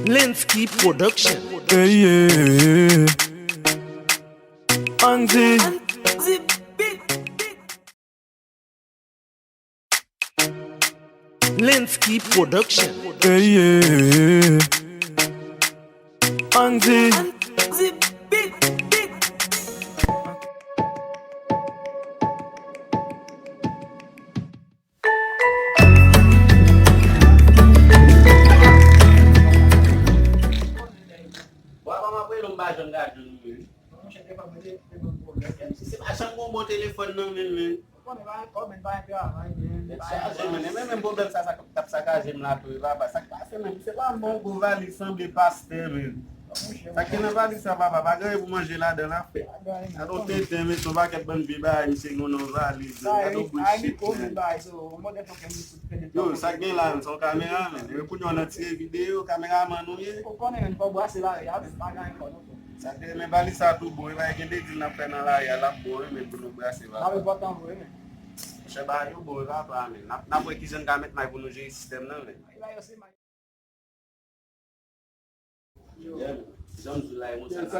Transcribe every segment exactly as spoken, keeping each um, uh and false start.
Lensky Production. Hey, yeah. Andy. Lensky Production. Hey, yeah. Andy. Bwa pa m ap rele w, m pa janm ka jwenn ou menm. Monchè, te pa mwen te, te ban m pwoblèm. Si se pa janm gon bon telefòn nan men l, men. Ou konnen pa gen kòb, men pa gen travay, men. Tèt chaje, men. E men menm pwoblèm sa, sa k ap sakaje m la tou, e papa. Sa k pase menm? Se pa bon gwo valiz sanble pastè, men. Sa k gen nan valiz sa, papa? Pa gen anyen pou manje ladan l, afè. Gade yon tenten, men, se yon pakèt bann vye bagay, misye gen nan valiz, men. Gade yon bullshit, men. Yo, sa k gen la, men, se yon kamera, men. E kounye a w nan tire videyo, kameramann ou ye? Ou konnen, men, fò w brase lari a, men, pa gen ankò, non. Sa k te renmen valiz sa tou bon, e pa gen de dil n ap fè nan lari a, l ap bon, wi, men, pou nou brase, papa. L ap enpòtan vre, men. Monchè, bagay yo bon, wi, papa, men. N ap, n ap wè kijan n ka met may pou nou jere sistèm nan, men. Ay, bagay yo se may. Yeah, man. Jan m di w la, e konsa n ap fè.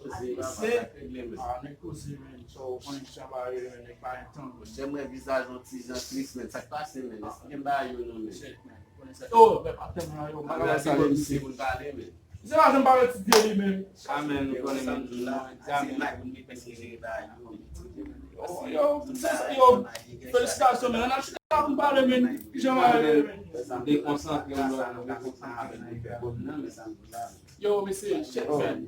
Koze, papa, sa k regle, men. Ah, nèg koze, men. Sa w konnen ki sa bagay yo, men, nèg pa gen tan, men. Monchè, m wè vizaj yon ti jan tris, men. Sa k pase, men? Èske gen bagay yo, non, men? Shit, man. Yo, men, pa tèlman yo, malere sa, misye konn pale, men. Se pa janm pale ti vye li menm. Amen, nou konnen menm tou la. Yo, yo, se sa, yo, felisitasyon, men. N ap chita pou n pale, men. Kijan malere, men? Dekonsantre, bro, dekonsantre. Yo, mesye, shit, man.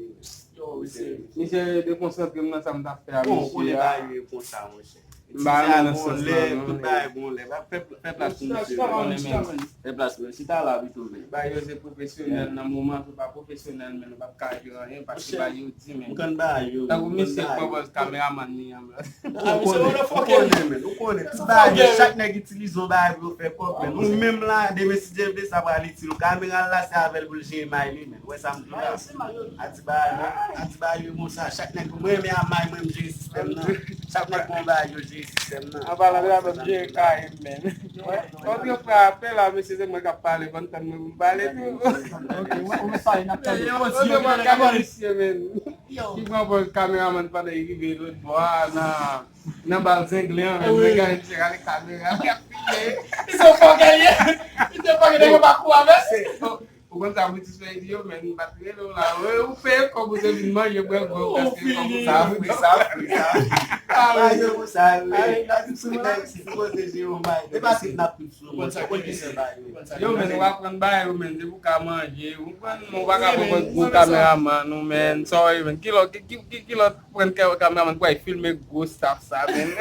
Yo, mesye. Misye dekonsantre m nan sa m t ap fè a, mesye. Bon, konnen bagay yo konsa, monchè. M pa renmen nan sans lan, non. Tout bagay gon lè. Fè, fè plas pou misye, men. Fè plas pou misye. Chita la pito, men. Bagay yo se pwofesyonèl nan moman, se pa pwofesyonèl, men nou p ap ka jere anyen, paske bagay yo di, men. M konn bagay yo, men. Tankou misye k pran pòz kameramann li an, men. Ou konnen, men. Ou konnen, tout bagay yo, chak nèg itilize yon bagay pou yo fè kòb, men. Ou menm la, demen si Dye vle, sa pral itil ou. Kamera l la, se avè l pou l jere may li, men. Ou wè sa m di w la? Ati bagay, men. Ati bagay yo konsa. Chak nèg, mwen renmen a may, mwen m jere sistèm nan. Chak nèg gon bagay yo jere sistèm nan. An palan de la, m ap jere kay m, men. Kontre frè a pè la, mesye, se mwen k ap pale, konn tann mwen pou m pale tou. Ok, ou mèt pale, n ap tande. Yo, yo, yo, yo, yo, misye, men. Ki pran pòz kameramann pandan li rive lòt bò a, nan, nan bal zenglen an, men. Mwen gade misye rale kamera, l ap filme. Misye fòkè ye. Misye fòkè, nèg yo pa kou avè l. Ou konn sa Britis fè di yo, men, m pa t rele w la. Ou peye kòb ou te vin manje, bwè gwo, paske kòb ou sa fre, sa fre, sa fre. Bagay yo konsa, wi. Nèg si pwoteje yon bagay. E paske n ap tout sou moun. Ou konn ki se bagay yo. Yo, men, w ap pran bagay yo, men, se pou ka manje. Ou konn, ou pa ka pran gwo kameramann, ou, men, sorry, men. Ki lòt, ki, ki, ki, ki lòt pran kameramann pou al filme gwo staff sa, men.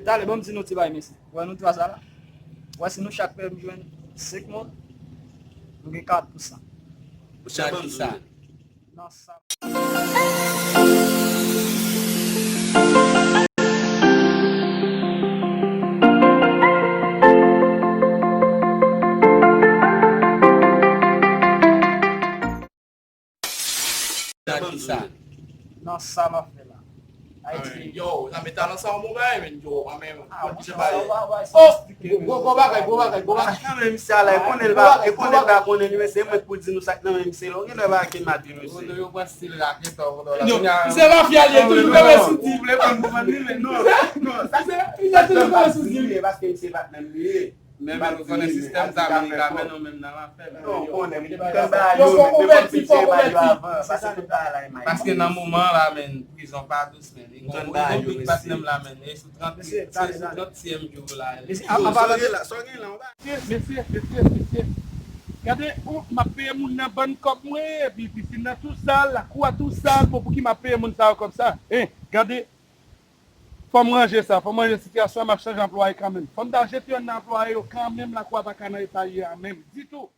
Talè, ban m di nou ti bagay, mesye. Wè nou twa sa la? Wè si nou chak fè m jwenn senk moun, nou gen kat pou san. Pou chak kisa? Nan sa. Nan kisa? Nan sa m ap fè la. Ayiti. Yo, nan men talan sa yon bon bagay, men. Yo, pa men. Oh, gwo, gwo bagay, gwo bagay, gwo bagay. Sa k nan men misye a la, e konnen l pa, e konnen l pa konnen li, men se mwen k pou di nou sa k nan men misye la. Ou gen lè pa gen mati, mesye. Yo pran stil raketò. Yo, misye mafya li ye, toujou kanpe sou di. Ou vle pran, pran li, men non, non, sa se, misye toujou kanpe sou di. Paske misye patnè m li ye. Men, men nou konnen sistèm sa, men li ka mennen nou menm nan lanfè, men. Non, ou konnen, m konn ba yo, men, men fòk m tire ba yo avan, paske tout bagay la e may. Paske nan moman la, men, prizon pa dous, men. Li gon, li gon big patnè m la, men. E sou trant, se sou trantyèm jou la. Mesye, a, a, sa w gen la, sa w gen la, on va. Mesye, mesye, mesye. Gade, oh, m ap peye moun nan bann kòb mwen, epi piscine nan tou sal, lakou a tou sal, bon, pouki m ap peye moun sa yo kòb sa? Hein, gade. Fò m ranje sa, fò m ranje sitiyasyon an, m ap chanje anplwaye kanmenm. Fò m ta jete yonn nan anplwaye yo kanmenm, lakou a pa ka nan eta l ye a menm, ditou.